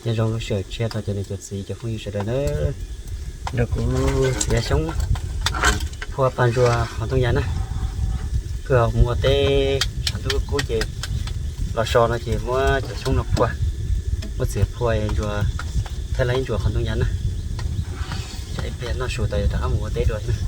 Nyob zoo lub sij hawm tshiab rau cov niam cov txiv cov phooj ywg sawv daws na, nrog kuv txiav xyoob phua paj ntsuag qhov ntoo yas na. Kuv mus ua teb tshav ntuj kub kub ces los so no ces muab cov xyoob no phua, muab txiav phua ntsuag, thaij laib ntsuag qhov ntoo yas na. Tsam ib pliag noj su tas yuav rov qab mus ua teb dua thiab na.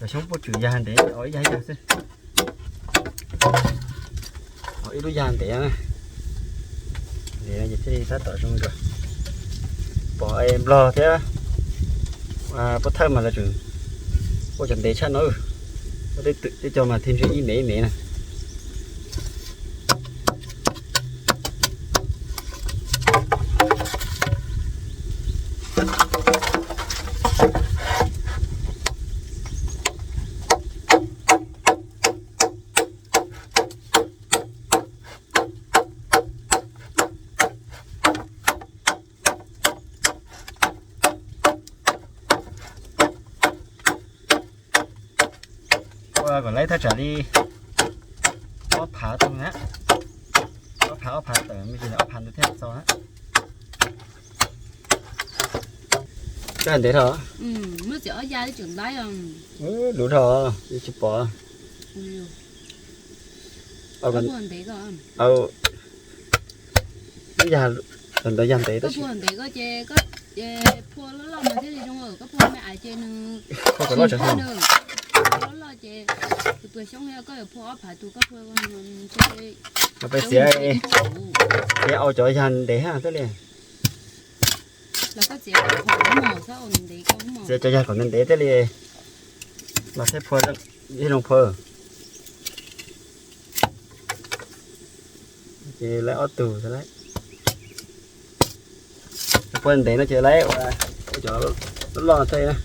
Cov xyoob puab tswm yag ntev, ib yag ib yag xwb. Ib lub yag ntev, ntev ces thiaj li tab tom zoo dua. Pom nplog thiab puab thawj mas lawv tseem ua cov ntev tshaj no, ua tej twm tej co mas thiaj ntshe ib mev ib mev na. Ua kom laib thaj tsam li ob phav tau na, ob phav ob phav tawm me ntsis ob phav ntawd thiaj txaus na. Koj ntev dhau. Luv dhau, tsis pom. Lub yag, ntawd yag ntev tab sis. Phua loj loj mas thiaj li zoo, koj phua me ais ces nws, phua loj loj ces tus tuag xyoob yog koj yuav phua ob phav tus koj phua. Peb txiav, txiav au cov yag ntev thiaj li. Txiav cov yag kom ntev ntev thiaj li los thiaj phua, thiaj zoo phua. Ces lawv ob tug xwb lawm. Phua ntev no ces lawv ua cov loj loj thiaj na.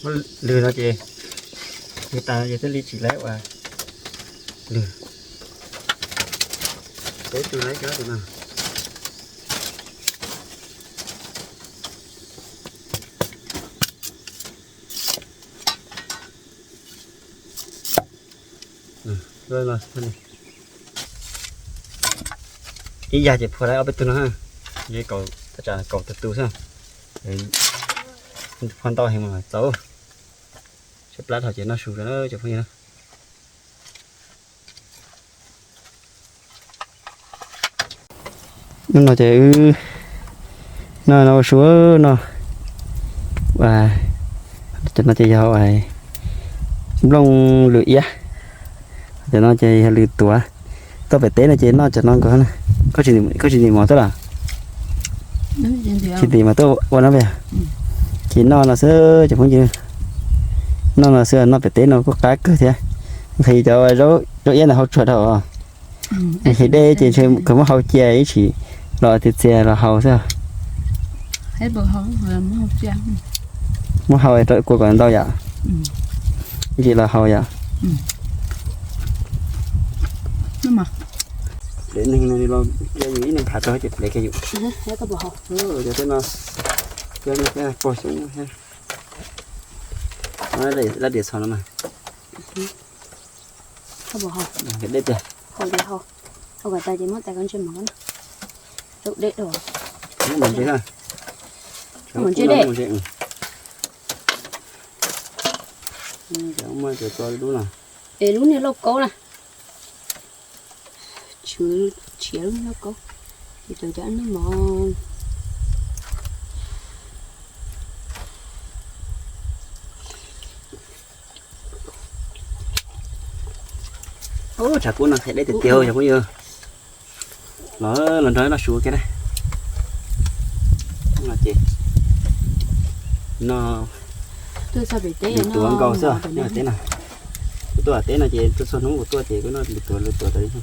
Muab lwg no ces, lwg tas no ces thiaj li tsis lawv ua lwg. Peb tug lawv cov no. Ib yag ces phua lawv ob peb tug no, kaum, thaj tsam kaum tawm tus xwb. Phua ntau heev mas txaus. Tshaib plab dhau ces noj su rau na cov phooj ywg na. Hnub no ces wb noj no ua su no, cov no ces yog nplooj lwm iab, cov no ces yog lwm tuav. Tau pem teb no ces noj cov no nkaus. Koj tsis ntim mov tuaj los? Tsis ntim mas tuaj ua no peb. Ces noj no xwb cov phooj ywg, noj no xwb, noj pem teb no kuj qab kawg thiab. Nqhis cov zaub iab ntawd hau tsuag dhau. Nqhis deb ces ntshe kawg muab hau cia ib tsam los txias txias los hau xwb. Muab hau kua kom ntau yom. Ib tsam los hau yom. Plev neeg no los cia yus ib neeg phav rau ces plev kiag yus. Cov tej no, cov no pog xyoob thiab. Lab diav txhos no mas. Deb tiag. Hau kom tas ces muab tais kov ntse mov na. Zaub deb dhau. Muab mov ntse na. Muab mov ntse deb. Muab cov txo dub no. Es lub niag lauj kaub na. Tshuav tshiav lub niag lauj kaub, ces cov cov noj mov. Ub, tshav kub no qhia deb tiag tiag cov phooj ywg. Los, los nrog noj su kiag na. No ces no lwm tuav nkaus xwb, nyob teb no. Kuv tuaj teb no ces tuaj txhua hnub kuv tuaj ces kuv noj lwm tuav lwm tuav tas li.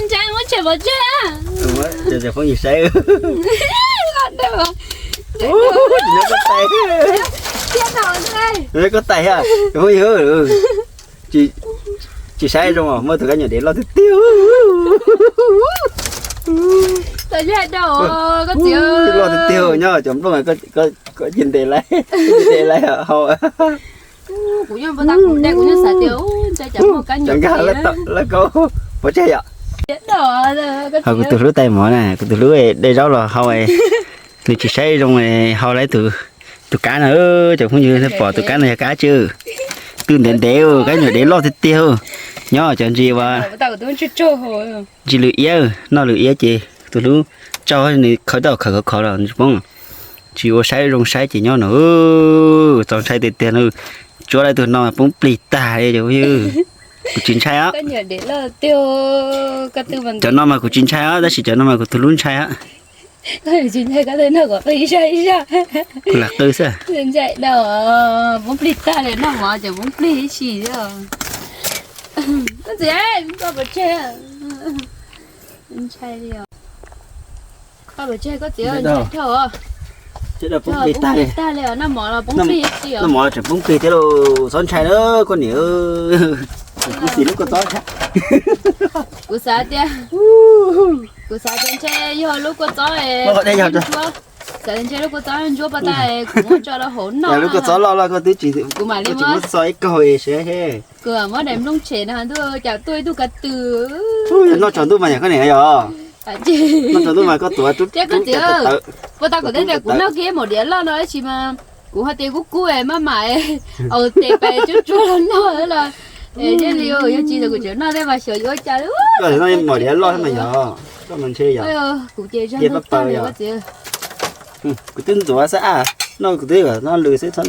ntshai muab tshem pov tseg. Cov phooj ywg saib. Nyob koj tais, nyob koj tais, cov phooj ywg. Tsis saib zoo os, muaj tus kab nyuam dev loj tiag tiag. Loj tiag tiag nyob cov nplooj, koj cia ntes lawv, ntes lawv hau. Cov nkag lawv kaub pov tseg yom. Ho kuv tus hlub tais mov na, kuv tus hlub de zaub los hau, nws tsis saib zoo hau lawv tus kab no. Cov phooj ywg pom tus kab no yog kab tsw, twb ntev ntev, kab nyuam dev loj tiag tiag. Nyob cov ntsis, ntsis lwm iab, noj lwm iab ces tus hlub tsaug nws khawb tau khawv khov khov los nws tsis poob. Tsis ua saib zoo saib ces nyob no, txaus ntshai tiag tiag no. Tsuab lawv tus no poob plig tag li cov phooj ywg. Kuv tsis ntshai os. Cov no mas kuv tsis ntshai os, tab sis cov no mas kuv tus hlub ntshai os. Kuv lam qw xwb. Poob plig tag li, noj mov ces poob plig ib si. Koj txiv, koj pov tseg, koj pov tseg koj txiv, ntshai dhau. Poob plig tag li, noj mov los poob plig ib si os. Noj mov los tseem poob plig thiab lauj, txhob ntshai na koj niam. Kuv xav lub kua txob, kuv xav tias, kuv xav tias ntshe yog lub kua txob, xav tias ntshe lub kua txob ntsuab pas tas kuv muab tso rau hauv noj. Lub kua txob loj loj koj twb tsis, kuv mam li muab txo ib kaug es seb. Kuv muab daim nplooj tshem no ntuj cas tuaj ib tug ka tw. Noj tsaus ntuj mas yog koj niam yog. Noj tsaus ntuj mas koj tuav rub rub cov tawv. Puas tau kuv tej tias kuv noj kiag maum diav loj no tab sis mas kuv hais tias kub kub maj mam, au tes pais tsuab tsuab los noj los. Thiaj li yog tsis kuv tseem noj tej mas xyov yuav ua cas li. Koj noj maum diav loj mas yog, koj mas ntshe yog. Kuv ces zog ntuj tag li koj txiv. Kuv twb ntxuav xwb a, noj kuv twb noj lwm xwb, txhob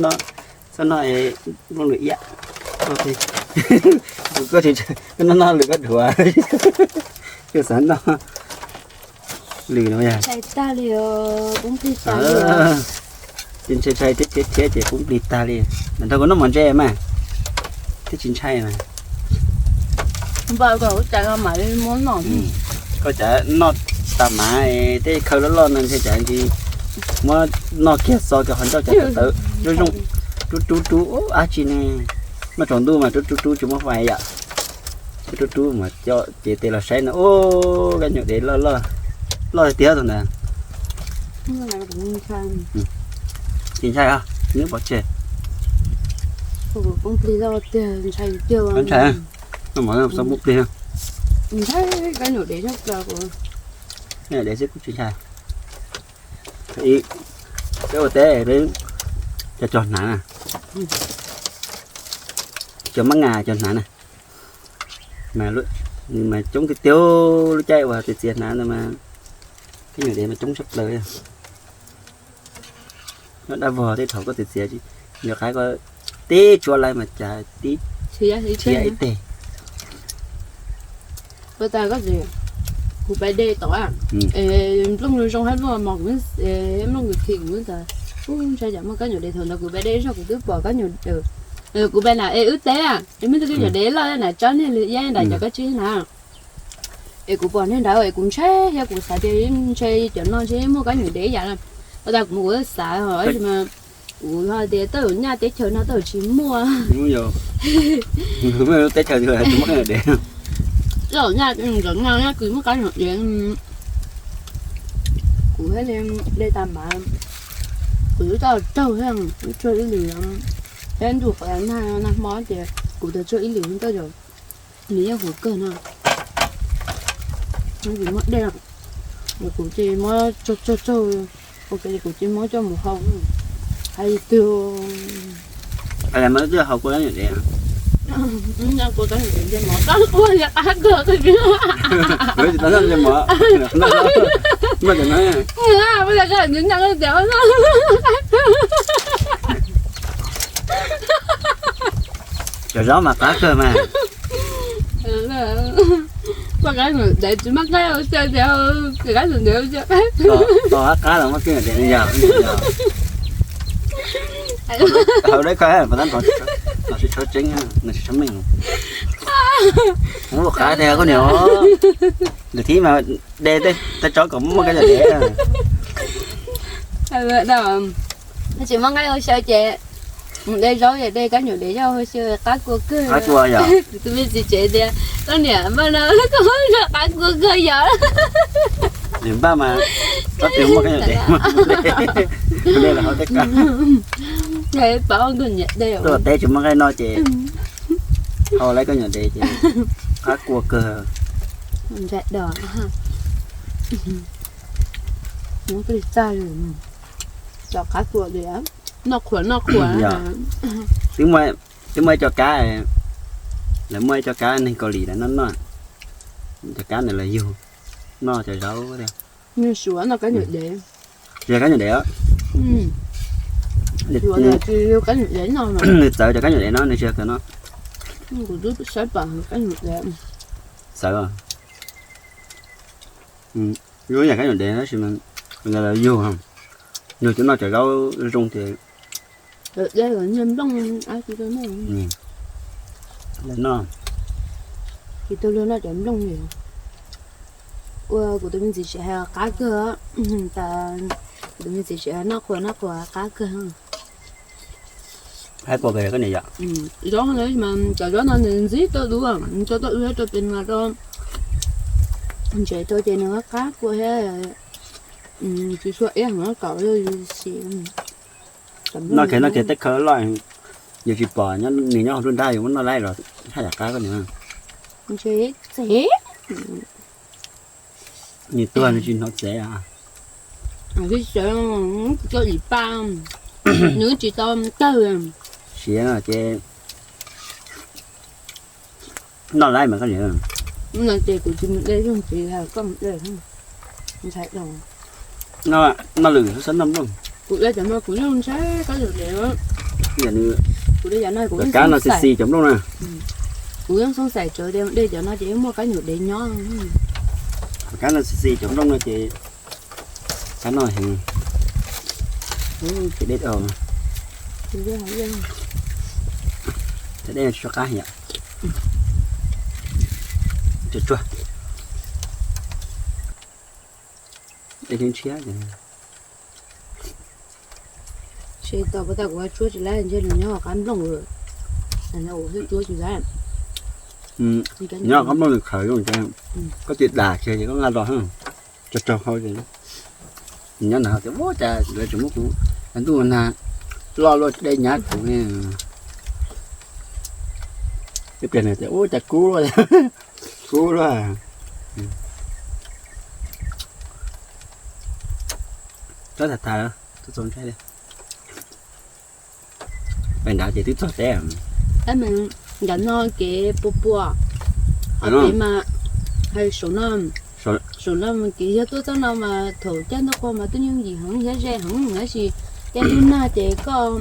noj nplooj lwm iab. Koj noj noj lwm koj dhuav, koj xav noj lwm no yog. Ces ntshai ntshai thiab thiab thiab ces poob plig tag li. Mas nrog kuv noj mov ntse mas thiaj tsis ntshai mas. Koj cav noj tas mas tej khawv loj loj no ntshe cav ntsis muab noj kiag xo kiag qhov ncauj cav tawv tawv zoo zoo. Rub rub rub dab tsi ne, noj tsaus ntuj mas rub rub rub tsis muaj fais yom. Rub rub rub mas coj cev tes los saib no, ub, kab nyuam dev loj loj, loj tiag tiag tus ntawd. Tsis ntshai, neb pov tseg. Ntshai, no mov txhob muab plig. Ntshai, kab nyuam dev, dev xwb kuj tsis ntshai. Peb ua teb peb cov cog hnav na, cov mab nga cog hnav na, mas coob tiag tiag. Lub caij uas txias txias hnav ntawd mas kab nyuam dev mas coob tshaj plaws. Nyob dab vog tej thaum koj txias txias, yog qab koj tib tsuab laib mas cas tib txhiab ib teg. Ua tas koj txiv, kuv pais de tod, nplooj zoo hab luaj mog, kuv, nplooj kws khi kuv tas, ub, ntshai tsam muaj kab nyuam dev. Thaum ntawd kuv pais de zog kuv twb pom kab nyuam, kuv pais nram es wb teb, es muaj tug kab nyuam dev loj na, tsob niag lwg iab nram cov kab tsib na. Es kuv pom niag nrad es kuv ntshai thiab, kuv xav tias ntshe cov no ntshe muaj kab nyuam dev ib yam. Ua tas kuv mus kuv xav, tab sis mas kuv ho tias tej zaum nyaj teb chaws no tej zaum tsis muaj. Teb chaws tsis muaj kab nyuam dev. Tej zaum nyaj, cov nyaj nyaj kws muaj kab nyuam dev. Kuv thiaj li de tag mas, kuv twb tau raug thiab, twb raug ib lwm, thiab ntuj qhov nag hmo ces kuv twb raug ib lwm, tej zaum nws yeej huv kawg no. Kuv muab de, kuv ces muab tsaug tsaug tsaug, ua ke kuv ces muab coj mus hau. Hais twg, hau kua kab nyuam dev, kua kab nyuam dev ntsej mov qab kua, qab kua. Tsis tau noj ntsej mov, noj cov no. Cov zaub mas qab kawg mas. Poj kab nyuam dev tsis muaj nqaij ua xyaw tias, kab nyuam dev ua xyaw. Tau qab qab los muaj kab nyuam dev yog. Hau dab koj, pov tab tom tsis tshua tseeb, nws tsis tshua meej. Ua qab tiag koj niam. Lwm thib mas de tej tsob kom muaj kab nyuam dev. Tsis muaj nqaij ua xyaw ces mus de zaub es de kab nyuam dev coj ua xyaw qab kua kawg. Qab kua yog. Kuv tus me txiv tsev tias, koj niam npaj no koj ua qab kua kawg yog. Niam npaj mas tsob twg muaj kab nyuam dev, de los hau tej qab. Tuaj teb tsis muaj nqaij noj ces hau lawv kab nyuam dev ces qab kua kawg. Ntshai dos. Qab kua, noj qhuav noj qhuav. Twb muaj ib co kab, lawv muaj ib co kab neeg Kaus Lim lawv noj noj, cov kab ntawd lawv yug noj cov zaub. Nws suav noj kab nyuam dev. Tsis yog kab nyuam dev. Suav tsis yog kab nyuam dev no. Nws txawv cov kab nyuam dev no, nws tsis yog kawg no. Kuv twb saib pom kab nyuam dev. Txawv. Yog yam kab nyuam dev tab sis mas lawv yug, yug cov noj cov zaub zoo ces. Nplooj, lawv noj. Tsis tau luag noj cov nplooj li. Ua kuv tus me ntxhais tsev hais qab kawg, tas kuv tus me ntxhais tsev hais noj qhuav noj qhuav qab kawg. Qab kua kawg koj niam yom. Zaub, cov zaub no nws ntxim tau dua, tau tau dua rau pem no rau ntsev tau ces nws qab kua thiab. Tsis tshua iab heev kom si. Noj kiag noj kiag tej khawv loj, yus tsis pom nws nyob hauv nruab nrab yus muab noj laib los haj yam qab koj niam. Nws tuag nws tsis hnov txev. Tsis tau lim pa, nws tsis tau tawg. Siav no ces noj laib mas koj niam. No ces kuv tsis mus de yooj txiv, koj mus de. Ntshai dhau. Noj lwm xwb noj nplooj. Kuv de cov no kuv yeej ntshai kab nyuam dev. Kuv de cov no kuv yeej xoo xais cov nplooj na. Kuv yeej xoo xais tsawv tias de cov no ces yeej muaj kab nyuam dev nyob. Kab no xi xi cov nplooj no ces kab no heev. Ces dej, ces dej tsis tshua qab yom. Tsuag tsuag. Dej ntshiab ntshiab. Tsis tau, puas tas kuv tshuab tsis laib ntshe nws nyob hauv qab nplooj lawm. Nyob hauv qab nplooj nws khaws zoo, koj tsis dam kiag ces koj nqa los, tso rau hauv ces Nyob na tias ua cas lawv tseem muab kuv ntuj nag loj luaj dej nyab kuv ne. Ib pliag nws tias ua cas kub luaj, kub luaj. Tsob tas tas, txaus ntshai li. Pem nrad ces twb txog teb. Nram no kev puas puas, ho kev mas, saum no, saum no mas kev yog tuaj txoj no mas thaum caij ntuj qhua mas tuaj yooj yim heev thiab ze heev, tab sis caij ntuj nag ces koj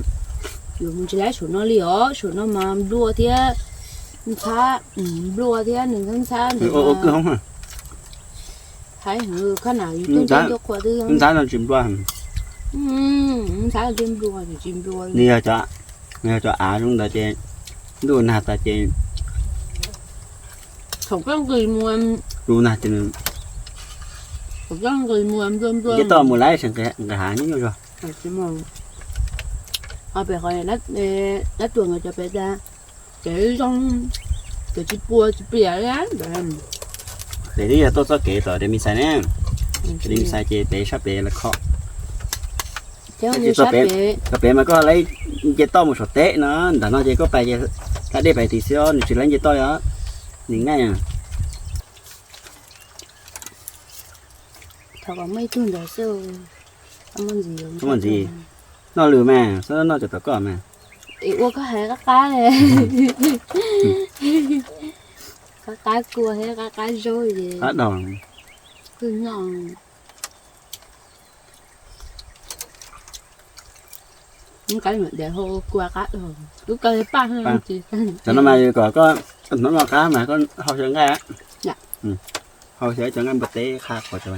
yuav mus tsis laib saum no li os. Saum no mas nplua thiab ntxhab, nplua thiab nws ntxhab ntxhab nws, khab nam yus tuaj caij ntuj qhua twb ntxhab no tsis nplua, ntxhab thiaj nplua, tsis nplua. Nws yog cov, nws yog cov av zoo ntawd ces ntuj nag tas ces thaum koj nqis mus, ntuj nag ces nws, thaum koj nqis mus nplua nplua, nce toj mus laib nqis hav nyuaj nyuaj zog. Pem qhov dab tuam nkawd cov pem tas, ces zoo, ces tsis puas tsis piam li. Pem twb yog tuaj txoj kev tom Des Mines ne, Des Mines ces pem sab pem lawv kho. Txoj pem mas koj laib nce toj mus saum teb no, nram no ces koj pais ces dab dej pais tid xwb os, nws tsis laib nce toj li os. Nws nqaij. Thaum muaj ib tug ntawd xwb, muaj ntxiv, noj lwm mas, txhob noj cov tom koj mas. Es ua koj hais qab qab li. Qab qab kua thiab qab qab zaub ces qab dog. Kuj noj. Qab mas dev ho kua qab dog. Lub kawg paj. Cov no mas kom koj hnub no qab mas koj hau xyaw nqaij, hau xyaw cov nqaij npua teb qha qhov cov.